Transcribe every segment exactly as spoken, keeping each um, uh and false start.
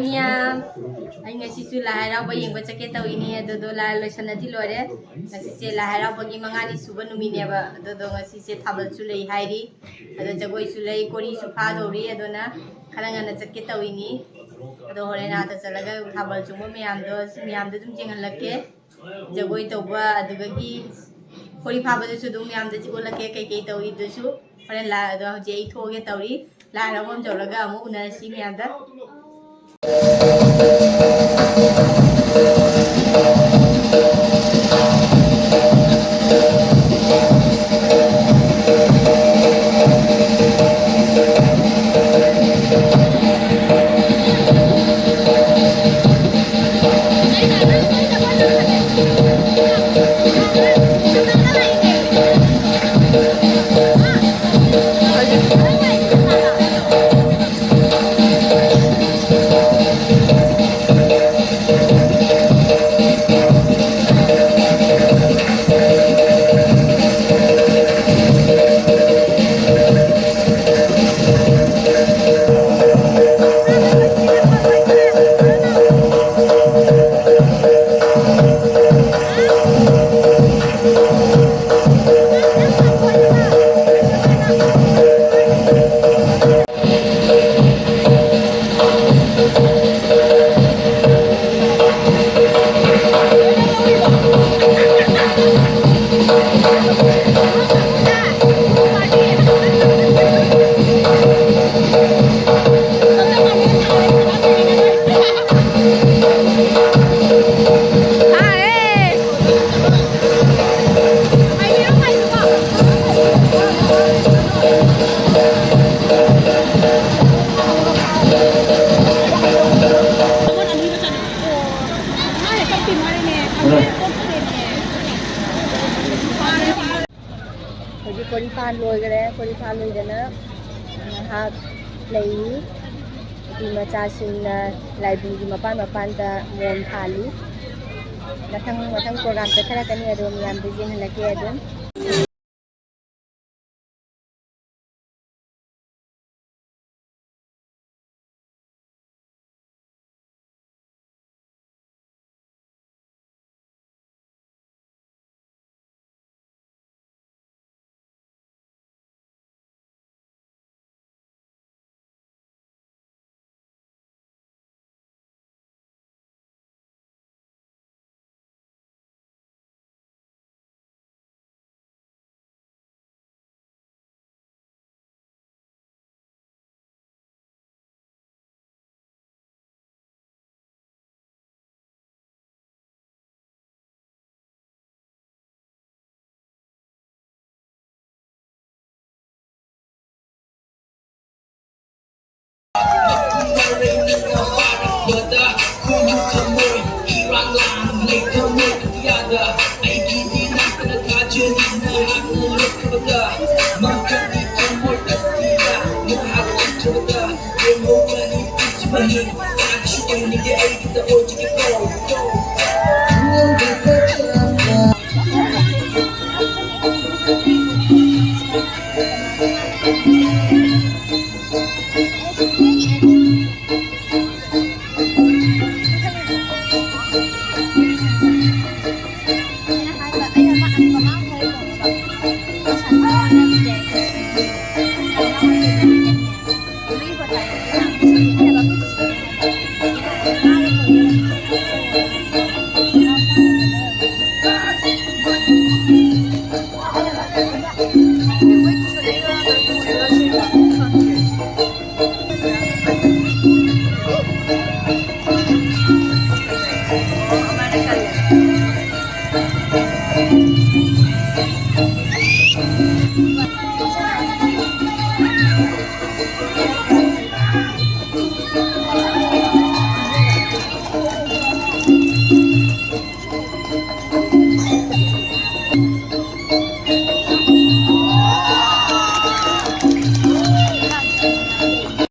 ꯃꯤꯌꯥꯝ, ꯑꯩ ꯉꯁꯤꯁꯨ ꯂꯥꯏ ꯍꯔꯥꯎꯕ ꯌꯦꯡꯕ ꯆꯠꯀꯦ ꯇꯧꯔꯤꯅꯤ꯫ ꯑꯗꯨꯗꯣ ꯂꯥꯏ ꯂꯣꯏꯁꯟꯅꯗꯤ ꯂꯣꯏꯔꯦ꯫ ꯉꯁꯤꯁꯦ ꯂꯥꯏ ꯍꯔꯥꯎꯕꯒꯤ ꯃꯉꯥꯅꯤ ꯁꯨꯕ ꯅꯨꯃꯤꯠꯅꯦꯕ꯫ ꯑꯗꯨꯗꯣ ꯉꯁꯤꯁꯦ ꯊꯥꯕꯜꯁꯨ ꯂꯩ ꯍꯥꯏꯔꯤ꯫ ꯑꯗꯣ ꯖꯒꯣꯏꯁꯨ ꯂꯩ, ꯀꯣꯔꯤꯁꯨ ꯐꯥꯗꯧꯔꯤ꯫ ꯑꯗꯨꯅ ꯈꯔ ꯉꯟꯅ ꯆꯠꯀꯦ ꯇꯧꯔꯤꯅꯤ꯫ ꯑꯗꯣ ꯍꯣꯔꯦꯟ ꯑꯥꯗ ꯆꯠꯂꯒ ꯊꯥꯕꯜ ꯆꯣꯡꯕ ꯃꯌꯥꯝꯗꯣ, ꯁꯤ ꯃꯌꯥꯝꯗꯣ ꯑꯗꯨꯝ ꯌꯦꯡꯍꯜꯂꯛꯀꯦ꯫ ꯖꯒꯣꯏ ꯇꯧꯕ, ꯑꯗꯨꯗꯒꯤ ꯀꯣꯔꯤ ꯐꯥꯕꯗꯨꯁꯨ ꯑꯗꯨꯝ ꯃꯌꯥꯝꯗ ꯎꯠꯂꯛꯀꯦ, ꯀꯩꯀꯩ ꯇꯧꯔꯤꯗꯨꯁꯨ꯫ ꯍꯣꯔꯦꯟ ꯂꯥ-, ꯑꯗꯣ ꯍꯧꯖꯤꯛ ꯑꯩ ꯊꯣꯛꯑꯒꯦ ꯇꯧꯔꯤ꯫ ꯂꯥꯏ ꯍꯔꯥꯎꯐꯝ ꯌꯧꯔꯒ ꯑꯃꯨꯛ ꯎꯅꯔꯁꯤ ꯃꯌꯥꯝꯗ꯫ ꯍꯧꯖꯤꯛ ꯀꯣꯔꯤꯄꯥꯟ ꯂꯣꯏꯈꯔꯦ꯫ ꯀꯣꯔꯤꯄꯥꯟ ꯂꯣꯏꯗꯅ ꯉꯥꯏꯍꯥꯛ ꯂꯩꯔꯤ꯫ ꯅꯨꯄꯤ ꯃꯆꯥꯁꯤꯡꯅ ꯂꯥꯏꯕꯨꯡꯒꯤ ꯃꯄꯥꯟ ꯃꯄꯥꯟꯗ ꯃꯣꯟ ꯊꯥꯜꯂꯤ꯫ ꯃꯊꯪ ꯃꯊꯪ ꯄ꯭ꯔꯣꯒ꯭ꯔꯥꯝ ꯆꯠꯊꯔꯛꯀꯅꯤ, ꯑꯗꯣ ꯃꯌꯥꯝꯗ ꯌꯦꯡꯍꯜꯂꯛꯀꯦ ꯑꯗꯨꯝ꯫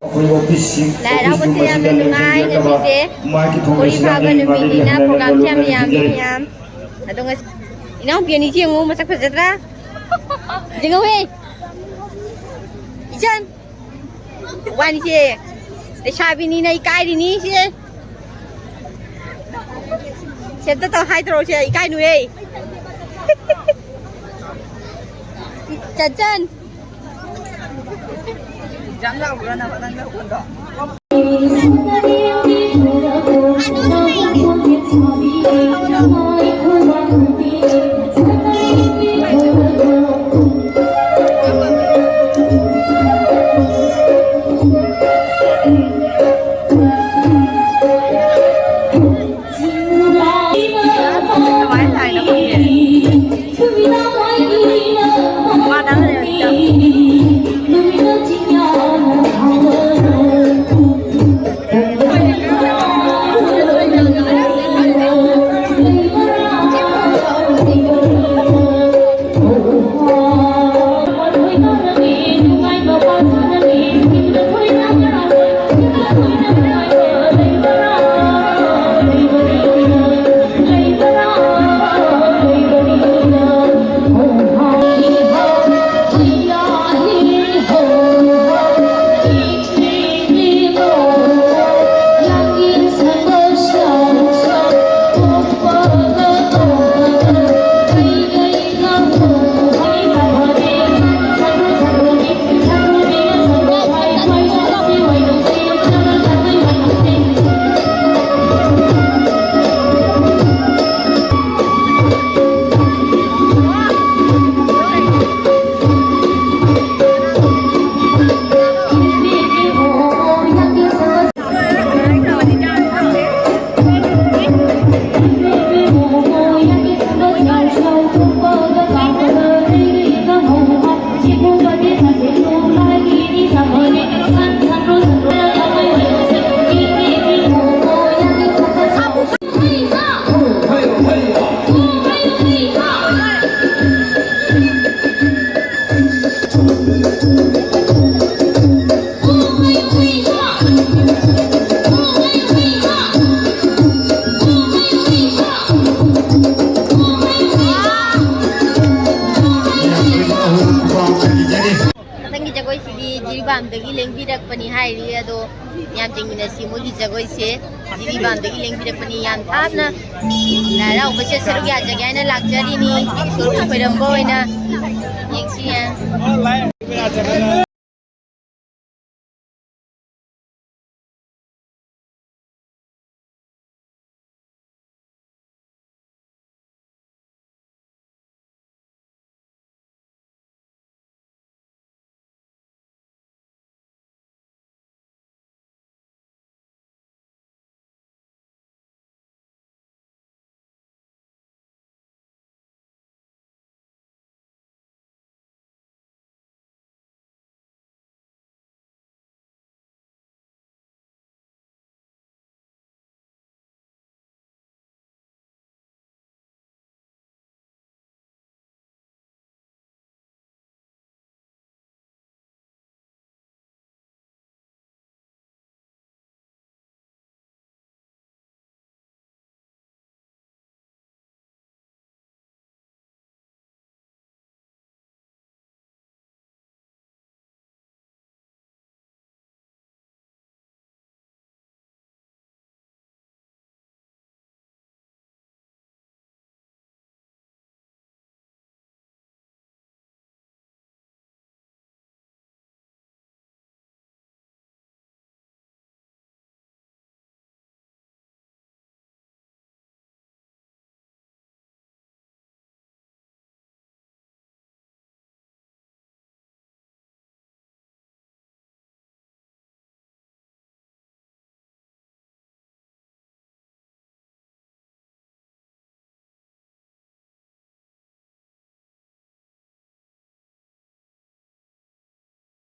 ꯑꯩꯈꯣꯏ ꯑꯣꯐꯤꯁꯁꯤꯡ, ꯂꯥꯏ ꯍꯔꯥꯎꯕꯁꯦ ꯑꯣꯐꯤꯁꯀꯨꯝꯕꯁꯤꯗ ꯌꯥꯝꯅ ꯅꯨꯡꯉꯥꯏ ꯂꯩꯖꯗꯕ ꯉꯁꯤꯁꯦ꯫ ꯃꯥꯒꯤ ꯎꯔꯤ ꯊꯣꯡꯕꯁꯤꯅ ꯐꯥꯕ ꯑꯩ ꯅꯨꯃꯤꯠꯅꯤꯅ ꯃꯥꯒꯤ ꯄ꯭ꯔꯣꯒ꯭ꯔꯥꯝꯁꯦ ꯌꯥꯝ ꯌꯥꯝꯃꯤ ꯄꯤꯖꯔꯤ꯫ ꯃꯌꯥꯝ꯫ ꯑꯗꯣ ꯉꯁꯤ ꯏꯅꯥꯎꯄꯤ ꯑꯅꯤꯁꯦ ꯌꯦꯡꯉꯨ, ꯃꯁꯛ ꯐꯖꯗ꯭ꯔꯥ? ꯌꯦꯡꯉꯨꯍꯦ꯫ ꯏꯆꯟ꯫ ꯋꯥꯅꯤꯁꯦ꯫ ꯂꯩꯁꯥꯕꯤꯅꯤꯅ ꯏꯀꯥꯏꯔꯤꯅꯤ ꯁꯦ꯫ ꯁꯦ ꯑꯝꯇ ꯇꯧ ꯍꯥꯏꯗ꯭ꯔꯣ ꯁꯦ, ꯏꯀꯥꯏꯅꯨꯍꯦ꯫ ꯆꯟꯆꯟ꯫ ꯍꯥꯏꯔꯤ ꯑꯗꯣ, ꯌꯥꯝ ꯌꯦꯡꯃꯤꯟꯅꯁꯤ ꯃꯣꯏꯒꯤ ꯖꯒꯣꯏꯁꯦ꯫ ꯖꯤꯔꯤꯕꯥꯝꯗꯒꯤ ꯂꯦꯡꯕꯤꯔꯛꯄꯅꯤ꯫ ꯌꯥꯝ ꯊꯥꯞꯅ ꯂꯥꯏ ꯍꯔꯥꯎꯕꯁꯦ ꯁꯔꯨꯛ ꯌꯥꯖꯒꯦ ꯍꯥꯏꯅ ꯂꯥꯛꯆꯔꯤꯅꯤ꯫ ꯏꯁꯣꯔꯕꯨ ꯈꯣꯏꯔꯝꯕ ꯑꯣꯏꯅ ꯌꯦꯡꯁꯤ꯫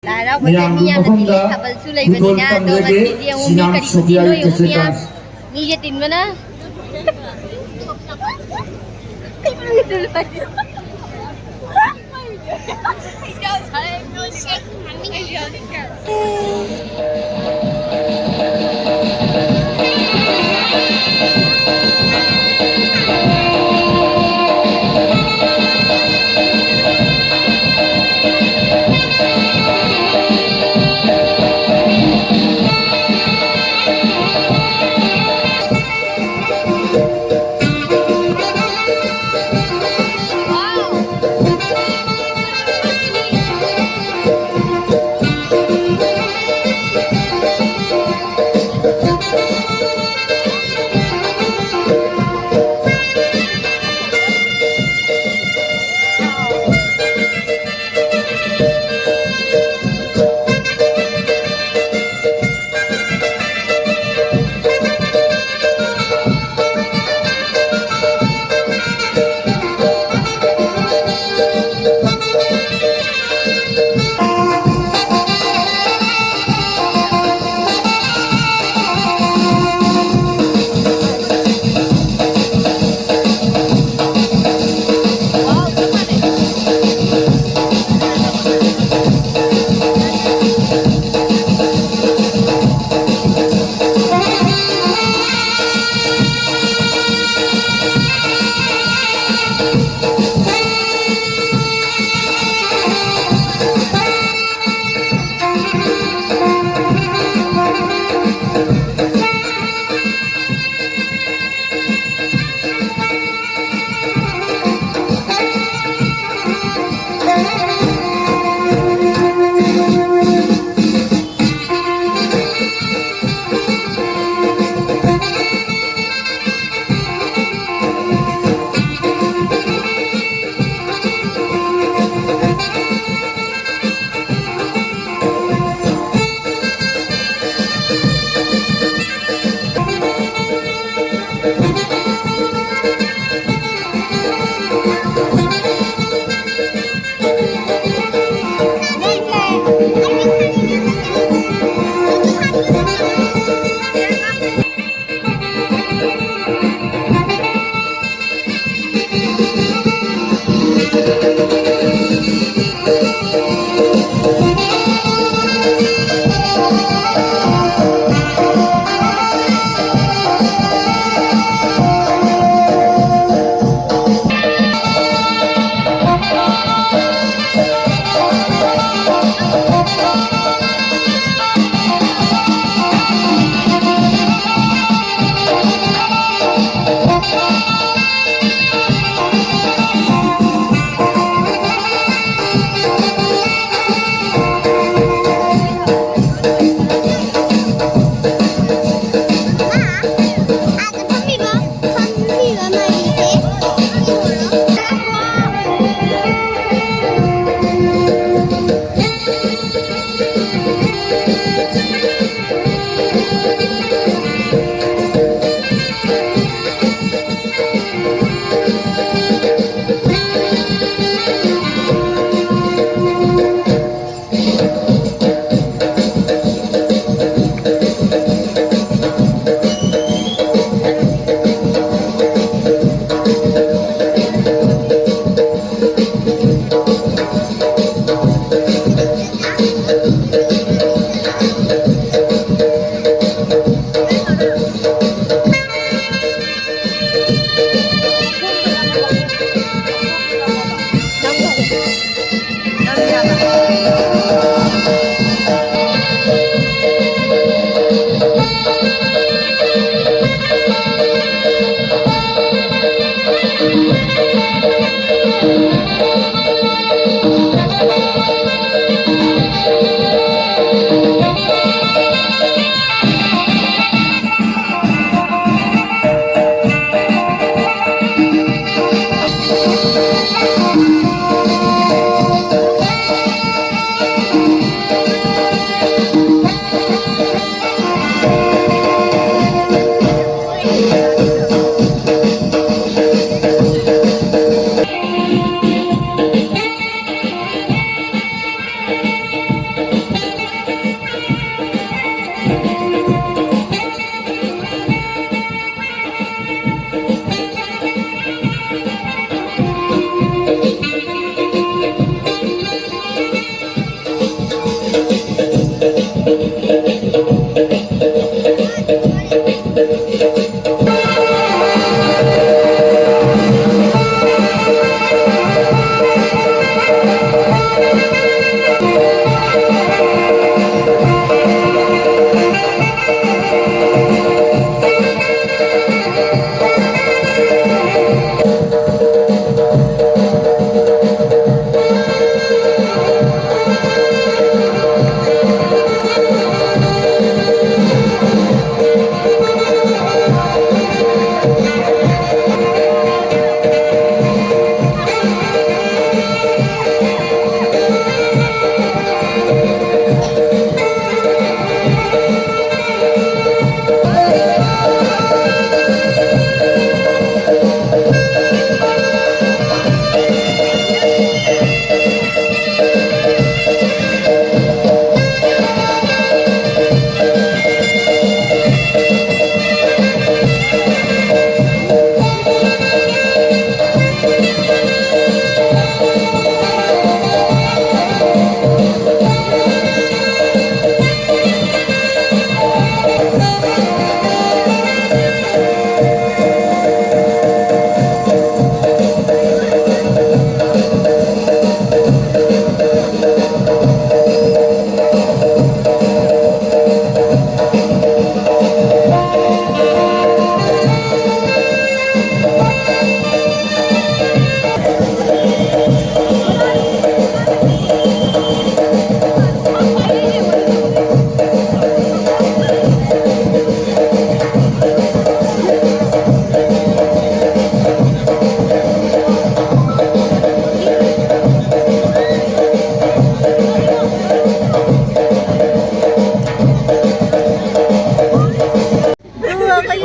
ꯂꯥꯏ ꯍꯔꯥꯎꯕꯁꯦ ꯃꯤ ꯌꯥꯝꯅ ꯇꯤꯜꯂꯤ, ꯊꯥꯕꯜꯁꯨ ꯂꯩꯕꯅꯤꯅ꯫ ꯑꯗꯣ ꯉꯁꯤꯁꯦ ꯑꯃꯨꯛ ꯃꯤ ꯀꯔꯤ ꯈꯨꯆꯤꯟꯅꯣ ꯌꯦꯡꯉꯨ, ꯃꯤ ꯌꯥꯝ, ꯃꯤꯁꯦ ꯇꯤꯟꯕꯅ꯫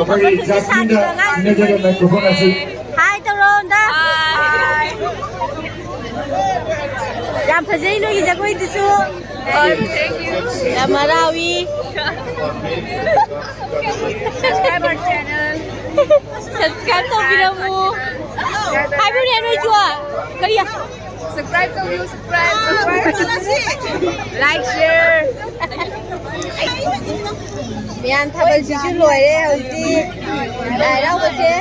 ꯑꯩꯈꯣꯏꯒꯤ ꯖꯥꯁꯃꯤꯟꯗ ꯄꯤꯅꯖꯔꯦ microphone ꯑꯁꯤ꯫ Hi ꯇꯧꯔꯣ ꯑꯝꯇ꯫ Hi꯫ ꯌꯥꯝ ꯐꯖꯩ ꯅꯣꯏꯒꯤ ꯖꯒꯣꯏꯗꯨꯁꯨ꯫ Oh, thank you. ꯌꯥꯝ ꯍꯔꯥꯎꯏ꯫ Subscribe our channel. Subscribe ꯇꯧꯕꯤꯔꯝꯃꯨ꯫ ꯍꯥꯏꯕꯅꯦ ꯅꯣꯏꯁꯨ꯫ ꯀꯔꯤ? Subscribe ꯇꯧꯕꯤꯌꯨ, subscribe, subscribe꯫ Like, share꯫ ꯃꯌꯥꯝ ꯊꯥꯕꯜꯁꯤꯁꯨ ꯂꯣꯏꯔꯦ ꯍꯧꯖꯤꯛ꯫ ꯂꯥꯏ ꯍꯔꯥꯎꯕꯁꯦ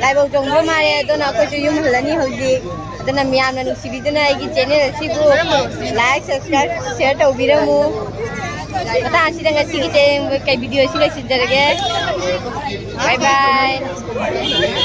ꯂꯥꯏꯕꯧ ꯆꯣꯡꯕ ꯃꯥꯜꯂꯦ, ꯑꯗꯨꯅ ꯑꯩꯈꯣꯏꯁꯨ ꯌꯨꯝ ꯍꯜꯂꯅꯤ ꯍꯧꯖꯤꯛ꯫ ꯑꯗꯨꯅ ꯃꯌꯥꯝꯅ ꯅꯨꯡꯁꯤꯕꯤꯗꯨꯅ ꯑꯩꯒꯤ channel ꯑꯁꯤꯕꯨ like, subscribe, share ꯇꯧꯕꯤꯔꯝꯃꯨ꯫ ꯃꯇꯥꯡ ꯑꯁꯤꯗ ꯉꯁꯤꯒꯤ ꯆꯦ-, ꯀꯩ video ꯑꯁꯤ ꯂꯣꯏꯁꯤꯟꯖꯔꯒꯦ꯫ Bye bye꯫